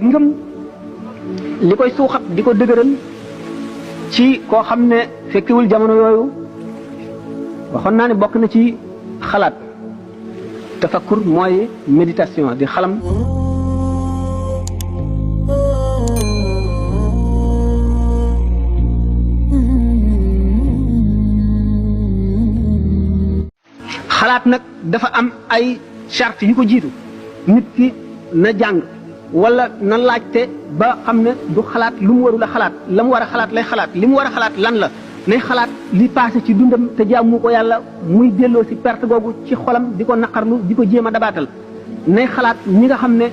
ngëm li koy suuxat di ko dëgëral ci koo xam ne fekkiwul jamono yooyu waxoon naa ne bokk na ci xalaat tafakkur mooy méditation di xalam. xalaat nag dafa am ay charte yu ko jiitu nit ki na jàng wala na laajte ba xam ne du xalaat lu mu warul a xalaat la mu war a xalaat lay xalaat li mu war a xalaat lan la nay xalaat li passé ci dundam te jaamu ko yàlla muy delloo si perte googu ci xolam di ko naqarlu di ko jéem a dabaatal nay xalaat ñi nga xam ne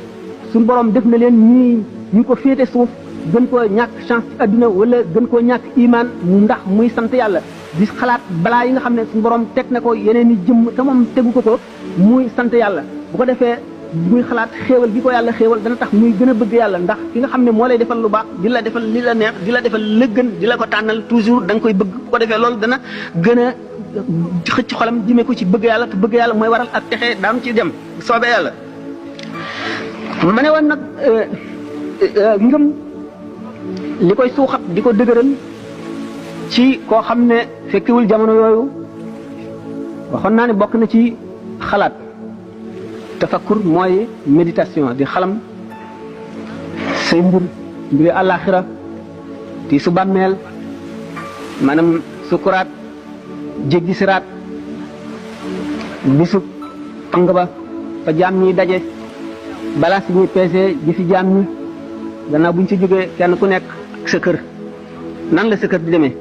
suñu borom def na leen ñu ko féete suuf gën koo ñàkk chance ci adduna wala gën koo ñàkk imaan ndax muy sant yàlla di xalaat balaa yi nga xam ne suñu borom teg na ko yeneen i jëmm te moom tegu ko muy sant yàlla bu ko defee muy xalaat xéewal gi ko yàlla xéewal dana tax muy gën a bëgg yàlla ndax ki nga xam ne moo lay defal lu baax di la defal li la neex di la defal la gën di la ko tànnal toujours da nga koy bëgg bu ko defee loolu dana gën a xëcc xolam jëmee ko ci bëgg yàlla te bëgg yàlla mooy waral ak texe daanu ci dem soobee yàlla. ma ne woon nag ngëm li koy suuxat di ko dëgëral ci koo xam ne fekkiwul jamono yooyu waxoon naa ne bokk na ci xalaat tafakkur mooy méditation di xalam say mbiri àllaaxira ti su bàmmeel maanaam sukuraat jéggi siraat bisu pang ba fa jaam ñi daje balaa si ñuy peese jëfi jaam ñi gannaaw bu ñu ci jógee kenn ku nekk ak sa kër nan la sa kër di demee